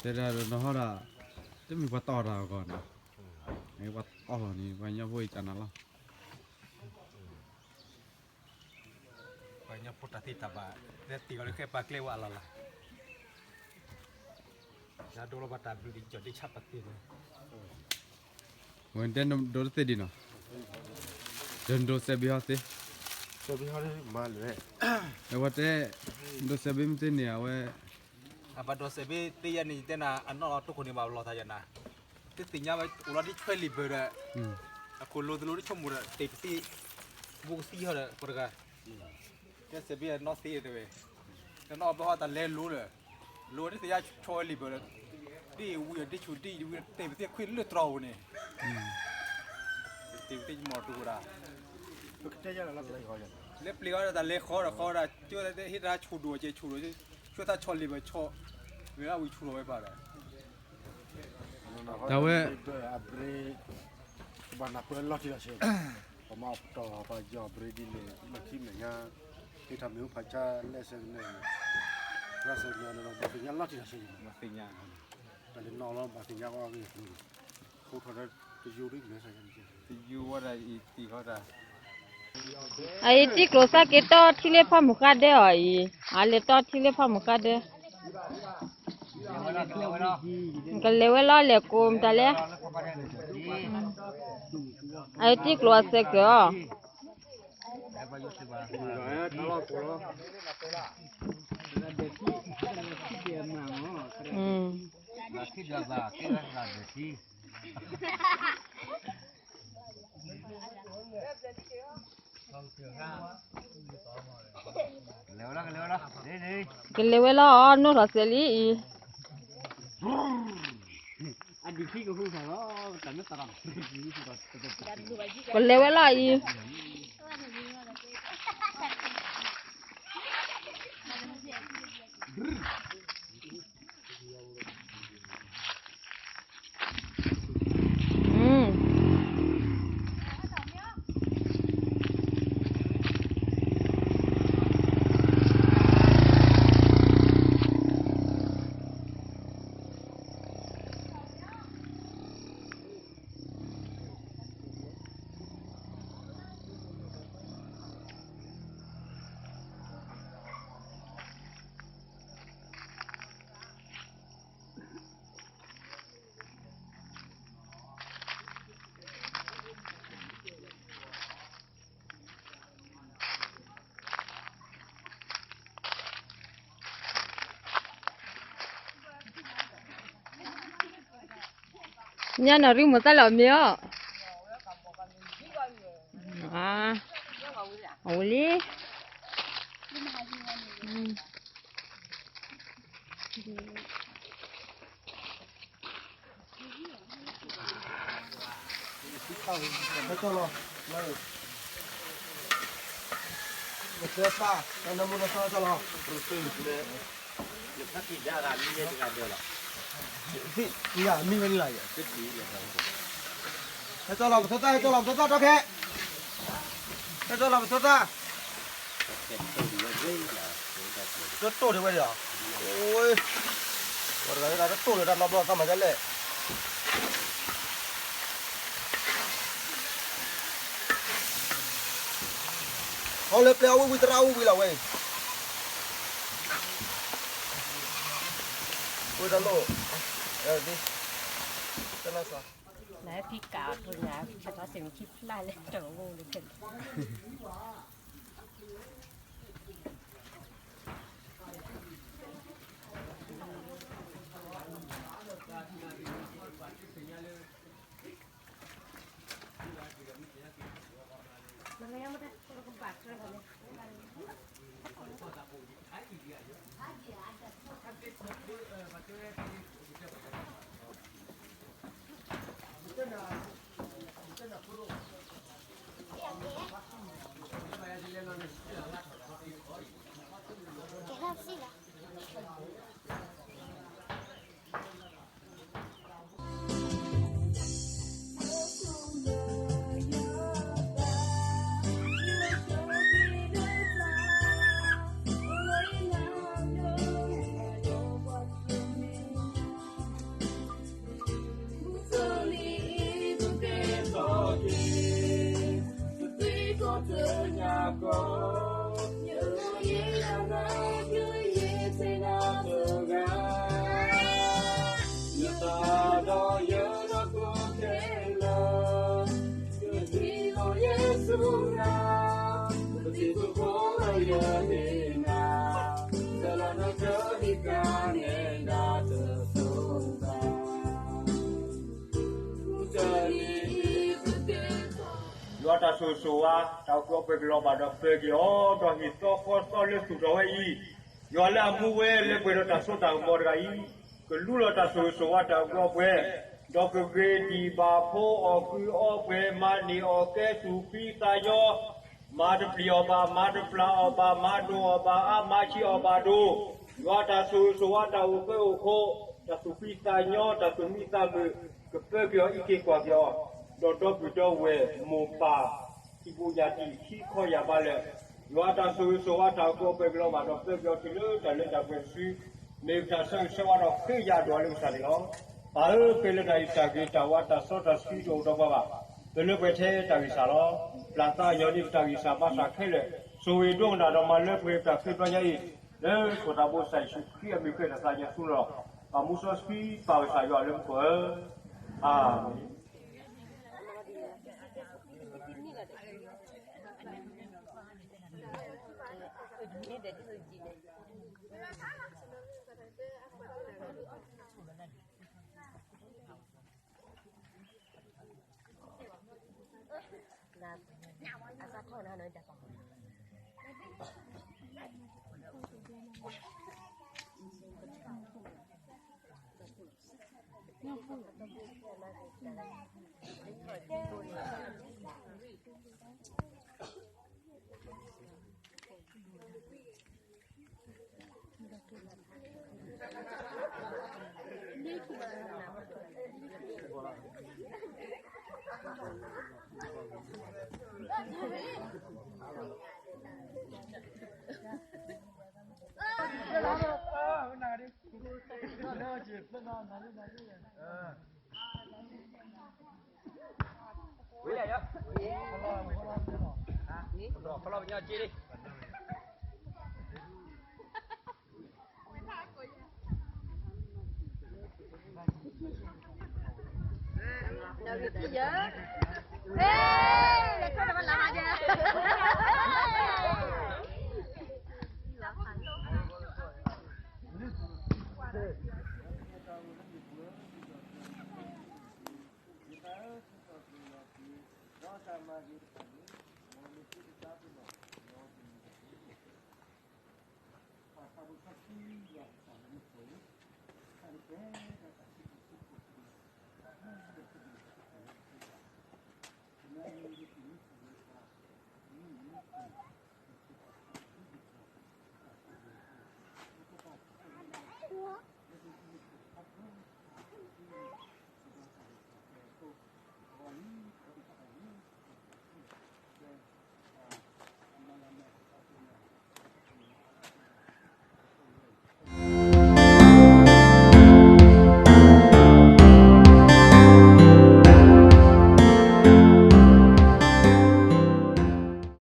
တဲဒၣ်နီၢ်ဟီၣ်ဒၣ်, တမ့ၢ်ပှၤတီၢ်တၢ်အဂီၢ်နီၤ, ပှၤတီၢ်လီၤန့ၣ် ပှၤကညီဖိအံၤကနၤလီၤ. ပှၤကညီဖိတၢ်သ့တၢ်ဘၣ်, လၢတ့ၢ်အီၤလၢဃဲပာ်ကျဲဝဲအလီၢ်လၢ်, ယဒိလီၤဘၣ်တၢ်ဘျုးဒ်ကၠီၣ်ဒ့ဆၣ်ပသ့ၣ်န့ၣ်, ဝဲတဲဒိတသ့ဒ်နီၤ, ဒိစဲးဘ့ၣ်ဟီသ့, စဲးဘ့ၣ်ဟီမၤလဲၣ်, အဝဲတဲ, ဒိစဲးဘ့ၣ်မ့ၢ်သ့န့ၣ် အဝဲ အဘၣ်ဒိစဲးဘ့ၣ်သ့ယဲန့ၣ် ယတဲနၤ အနီၢ်လီၤတိခိၣ်န့ၣ် ဘၣ်လီၤသးယဲနၤ, တသ့ၣ်ညါဝဲအိၣ်လီၤဒ်ဆွဲလံာ်ဘၢၣ်ဒီး, အခိၣ်လိၤသလိၤဒ်ဆိကမိၣ်ဒီး တ့ၢ်ပသံ, ဘူးကသံဟီဒီး ပှၤတဂၤ, တဲစဲးဘ့ၣ်အနီၢ်သ့တဝဲ, တနီၢ်ဘၣ်ဟီတၢ်လဲၤလိၤဒီး, လိၤဝဲဒ်သ့ၣ်ညါဆီဝဲလံာ်ဘၢၣ်ဒီး, ဒ်ဝံၤအီၤဒ်ဆူၣ်ဒ်ဝံၤတ့ၢ်ပသံခွံလၢတြီၤဧိၤန့ၣ်, တ့ၢ်ပသံကမီၤတူၢ်ဝဲဒၣ် လၢပျ့ၤဃီဒီးတၢ်လဲၤဃီဒီးဃီဒီး ကၠိဟ့ၣ်တၢ်ဆူၣ်ဒိၣ်ကဲဆူၣ်ဒိၣ်, ဆူၣ်သးဆီၣ်လံာ်ဘၢၣ်ဆီၣ်, ဝံၤလၢဝံၤဆူၣ်ထီၣ်ဝဲပၢ်ဒီး, တၢ်ဝဲ, အဘြ့ၣ်, ကဘၣ်နၢ်ပၢၢ်လီၤတံၢ်လီၤဆဲး, ပမၤတီၢ်ပယီၤအဘြ့ၣ်ဒ်န့ၣ် လီၢ်ခံမဲာ်ညါ, ဟ့ၣ်တၢ်မ့ၢ်အိၣ်ဖးဆါလဲၣ်ဆဲးကနဲၣ်, ရၢ်ဆဲးကနဲၣ်န့ၣ် ဘၣ်သ့ၣ်ညါလီၤတံၢ်လီၤဆဲး, ဘၣ်သ့ၣ်ညါ, တၢ်လဲၤနီၣ်လီၤ ဘၣ်သ့ၣ်ညါအီၤဂ့ၢ်ကျိၤန့ၣ်, ခိးထီၣ်ဒီးတယိၤဒ်လဲၣ်ဆဲး, တယိၤဝဲဒၣ်အံၤတံၢ်ဃီတၢ် အအံၤတံၤကျိၤသးက့ၤတီထံလၢဖးမုၢ်ဃါဒဲအီၤအံၤ, အလဲၤတီထံလၢဖးမုၢ်ဃါဒဲ, ကလဲၤဝဲလီၤလဲၤကိးမတၤလဲၣ်, အအံၤတံၤကျိၤအစဲးကၢၤအီၤ, ကလဲၤဝဲလီၤအီၤ နိၣ်ထီၣ်စဲးလံအံၤ, ကလဲၤဝဲလီၤအံၤ. Nyana ri mo tala meo. Ah. Oli. Hmm. ဟဲကၠီလီၤ, နသၢသၣ်, နမူနသၢသၣ်လီၤ, မ့ၢ်ဝဲန့ၣ်လီၤ, ဟဲကၠီလီၤ ပသၢသၣ်, ဟဲကၠီလီၤ ပသၢသၣ် တီခဲ, ဟဲကၠီလီၤ ပသၢသၣ်. တတိၢ်ဒံးဝဲဒၣ်, အိ, ပှၤတဂၤဝဲဒၣ်တတိၢ်ဒီးတၢ်နီတဘျီသးမၤဒ်လဲၣ်. ဟီလၢပျဲအီၣ်ဝံၣ်ဝံၣ်သရၣ်ဝံၣ်ဝံၣ်လီၤဝဲ, ဝဲတၢ်လိၣ်, တၢ်လိၣ်စီၤ, လၢဖံကးအီၤထူညါ ဆၢထီၣ်စ့ၢ်မ့ၢ်ခံဖျၢၣ်လၢတၢ်အိၣ်လၢဖဲ လၢညါမ့ၢ်တၢ်ကဘၣ်ကျဲဃီန့ၣ် ယသးဒီးယ ယထံၣ်လီၤယ့ၣ်ၡူးနၤ, ပတံၤသကိးဒီးယန့ၣ်နၤ, တလီၤနကဒံကါန့ၣ်ဒၣ်တစိၤဘၣ်. ယွၤတၢ်ဆိၣ်ဂ့ၤဆိၣ်ဝါ တၢ်အုၣ်က့ၤအီၣ်ပှဲၤကလီၤဘၣ်ဒီးပၢၤက့ၤအီၤ ဒီးဟ့ၣ်သီဃီသီလၢသူၣ်ထီၣ်ဝဲအံၤ, ယွၤလၢအမူဝဲလၢပှဲၤဒီးတၢ်စိတၢ်ကမီၤတဂၤအံၤ, ကလူလီၤတၢ်ဆိၣ်ဂ့ၤဆိၣ်ဝါတၢ်အုၣ်က့ၤအီၣ်ပှဲၤ, ဒီးကဂ့ၤဒံးဘၣ်ဖိအီၣ်ကုၢ်အီပှဲၤ မၤန့ၢ်အီၣ်ကဲသူၣ်ဖှံသးညီ မၤတပျံၤအီၣ်ဘၣ် မၤတပျၢ်အီၣ်ဘၣ် မၤဒိၣ်အီၣ်ဘၣ်အါ မၤဆံးအီၣ်ဘၣ်ဒိၣ်, ယွၤတၢ်ဆိၣ်ဂ့ၤဆိၣ်ဝါတၢ်အိၣ်ဃၢအိၣ်ခိး, တၢ်သူၣ်ဖှံသးညီ တၢ်သူၣ်မံသးမုာ် ကပၢက့ၤအီၤ အံးက့ၤကွၢ်က့ၤအီၤ, ဒီးဒီပုၢ်ဒီဝဲၢ်မိၢ်ပၢ် ဟံၣ်ဖိဃီဖိယၤဒ်အံၤခံခီယၤဘၣ်လၢ ယွၤတၢ်ဆိၣ်ဂ့ၤဆိၣ်ဝါတၢ်အုၣ်က့ၤအီၣ်ပှဲၤကလီၤဘၣ်ဒီးပၢက့ၤအီၤတုၤလၢတၢ်လၢတၢ်ပှဲၤတစု, မ့ၢ်ပတၢ်ဆၢဂ့ၤဆၢဝါဒီးဃ့ယၤဒိၣ်အီၤလၢကစၢ်န့ၣ်လီၤ. ပၢ်ဧၢ, ပၢၤလၢတၢ်အုၣ်တၢ်ဂ့ၤတၢ်ဝါတၢ်စီတၢ်ဆှံတအိၣ်ဒီးပှၤဘၣ်, ပၢၤလၢပှဲၤထဲတၢ်ဂံၢ်စၢ်လီၤ. ပျၢ်သးကညီၤန့ၢ်ပတၢ်ဂံၢ်စၢ်ဘါစၢ်ခဲလၢာ်, ဆိၣ်ဂ့ၤဒိကနၣ်ဒီးမၤလၢပှဲၤပတၢ်ဖံးတၢ်ညၣ်အံၤ, လၢခိၣ်သးဘိကစၢ်ယ့ၣ်ၡူးခရံာ်အမံၤဃ့တၢ်သးကညီၤဆူလီၤ. ပၢ်မူစီဆှံပၢ်ကစၢ်ယွၤလၢမူခိၣ်ဧၢ, အၤမ့ၣ်.